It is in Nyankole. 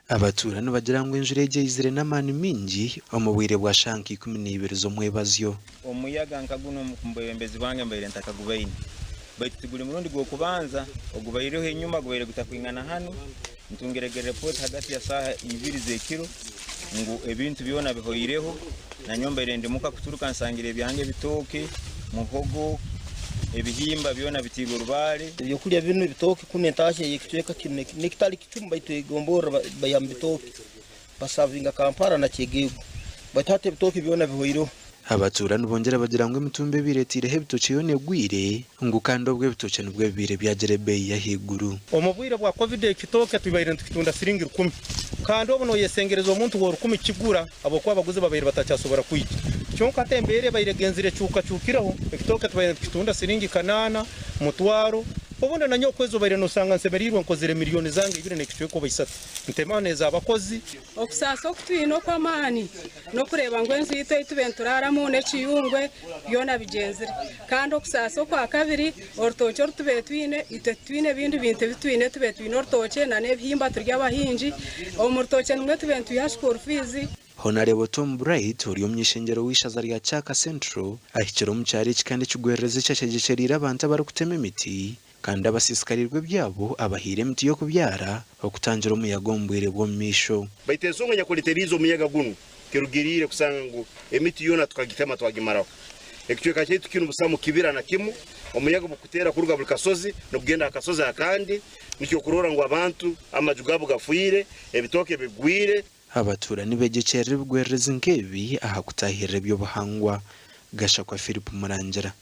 Abatuura nibagira ngu enjura egi eizire n'amaani maingi omu bwire bwa shaaha nka 12 z'omwebazyo. Omuyaga nka gunu omu bwebembezi bwange mbaire ntakagubaine, baitu tiguri murundi gw'okubanza, ogubaireho enyuma gubaire gutakwingana hanu. Ntungirege repoti hagati ya saaha ibiri z'ekiro ngu ebintu byona bihoireho. Nanyowe mbaire ndi muka kuturuka nsangire ebyange ebitooke, muhogo, ebihimba byona bitiirwe orubaare. Ebyokulya binu ebitooke kunu entaahya ey'ekicweka kinu n'ekitali kicumu baitu egomborra baiha mu bitooke basavinga Kampala na Kyegegwa baitu hati ebitooke byona bihoireho. Abatuura nibongyera bagira ngu emitumbi ebaire eteireho ebitookye yoona egwire ngu kandi obwo ebitookye nibwo bibaire byagira ebeeyi y'ahaiguru. Omu bwire bwa Covid ekitooke tubaire nitukitunda siringi rukumi kandi obu noyesengereza omuntu wa rukumi kukigura ahabw'okuba abaguzi babaire batakyasobora kwija. Kyonka hati embeera ebaire egenzire ecukacukireho, ekitooke tubaire nitukitunda siringi kanaana, mutwaro, obundi na nyowe okwezi obaire nosanga nsemereirwe nkozire miriyoni zange ibiri n'ekicweka oba isatu ntemaho n'ez'abakozi. Okusaasa oku twine okw'amaani n'okureeba ngu enju yaitu ei tube nituraaramu n'ekiyungwe byona bigyenzire. Kandi okusaasa okwakabiri, orutookye oru tube twine, itwe titwine bindi bintu ebi twine, tube twine orutookye n'ebihimba turi abahingi, omu rutookye nimwo tube nitwiha school fees. Honarebo Tom Bright ori omuny'eishengyero w'eishaza rya Kyaka Central ahikire omu kyaro eki kandi ekigwererezi eki akyegyekyereire abantu abarikutema emiti kandi abasiisikarirwe ebyabo abahaire emiti y'okubyara okutangira omuyaga omu bwire bw'omu maisho. Baitu ensonga enyakuleteriize omuyaga gunu kirugiriire kusanga ngu emiti yoona tukagitema twagimaraho. Ekicweka kyaitu kinu busamu kibira na kimu, omuyaga obugukuteera kuruga buli kasozi nigugenda ha kasozi akandi, nikyo okurora ngu abantu amaju gaabo gafiire, ebitooke bigwire. Abatuura nibegyekyerera ebigwererezi nk'ebi aha kutaahirira eby'obuhangwa. Gashakwa Philip Murangira.